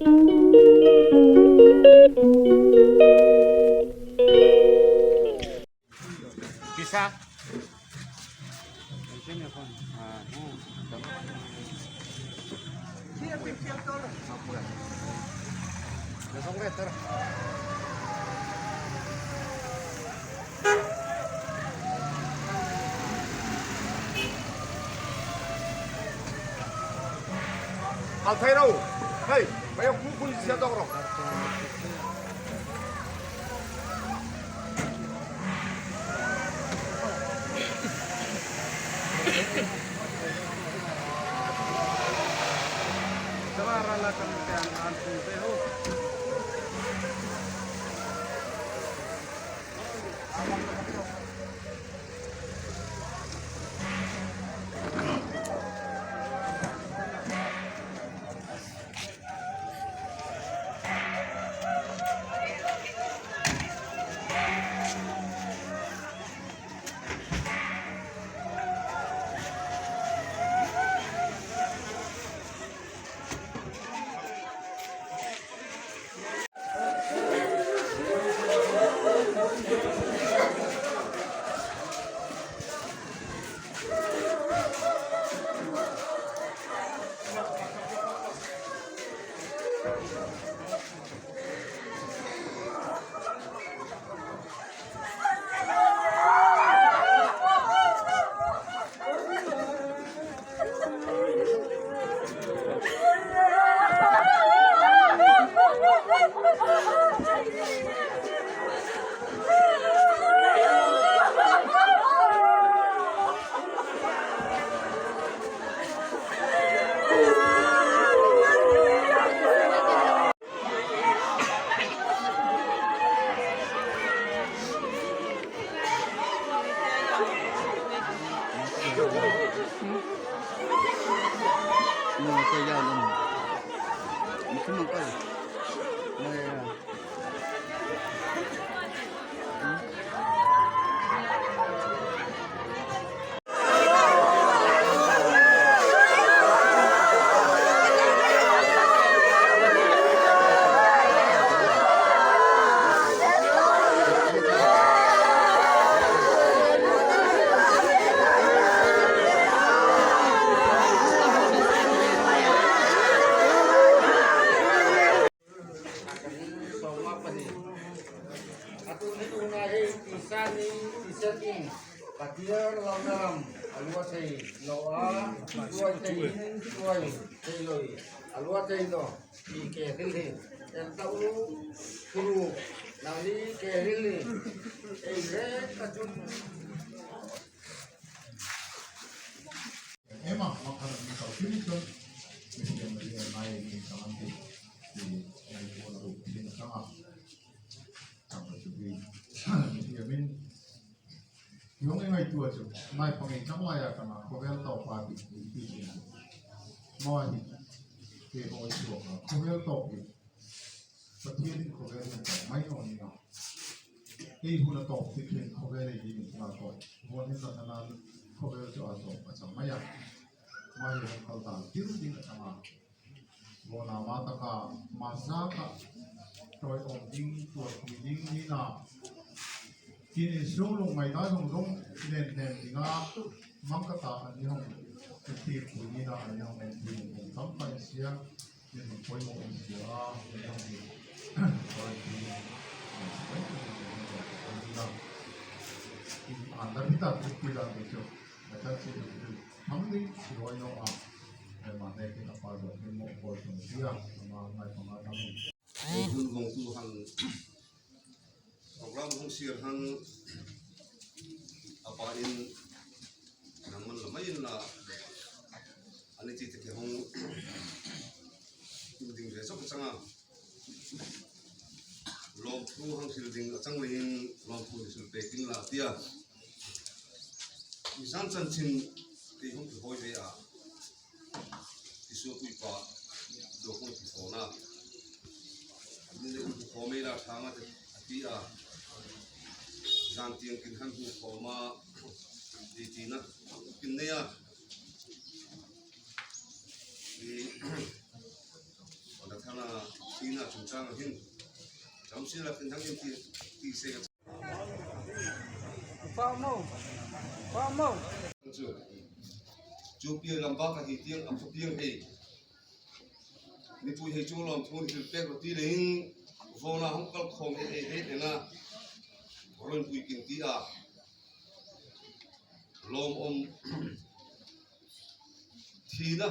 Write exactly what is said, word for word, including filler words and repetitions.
Pisa. Kal thei ro. Hei, bai ku kun sia dok ro. Atu ni una hei, isa ni, isa ni. Patir lau na lam, alua sei, lo a, tuai sei, tuai sei loi, alua sei lo, i ke hil hi, el ta u, kuru, nang ni ke hil hi, ei re ka chun. Ema, makanan ni kau kiri tu. Mesti yang dia mai ni kawan tu. Di mai pun aku kiri sama. Sama tu di. Mesti yang min. Yong ngai tu aja. Mai pangai chang lai ya kana. Khovel tau pa di di di. Mai. Ke hoi tu ka. Khovel tau di. Pathian in khovel hi a chang mai naw ni a. Ei hun a tawp ti khin khovel ei din a tawp. Vawn hin la thana khovel chu a tawp a chang mai a. Mai hung khal dan til ding a chang a. Vawn a ma taka ma zak a. Tawi om ding, tuat ding ni na. Tin insung lungngaina zong zong nen nen ding a. Mang ka ta an ni hong. Ti pui ni na an ni hong en pui ni hong tam pan sia. Min hong poimoh in sia, min hong hi. Koi hi. Koi hi. Koi hi. Koi hi. An dar hi ta, koi hi dan hi chu. A chan si hi. Thang ding si hoi no a. Ai ma ne kin a pa zong min mo koi tung sia. Ama ngai pa ma tam. Ei hun vong tu hang. Program hong siar hang a pa in nang man la mai in la ani ti te ke hong ding ve chok chang a lawmthu hang sil ding a chang lei in lawmthu sil pek ding la tia. I zan chanchin kei hong kihoi ve a. Isua pui pa do hong kihona. Ni le hong kihome la thang a te a ti a. Zan tiang kin han hong kihoma. Di ti na kin nei a. Di pada thana. Tina chungchang hin, cham si la kin thang in ti, ti se. Pau mo, pau mo. Chu, chu pia lam ba ka hi tiang, am ka tiang hei. Ni pui hei chu lom thung hi pek ro ti leng, vona hong kal khom e e e e na. Ron pui kin ti a. Lom om. Thina.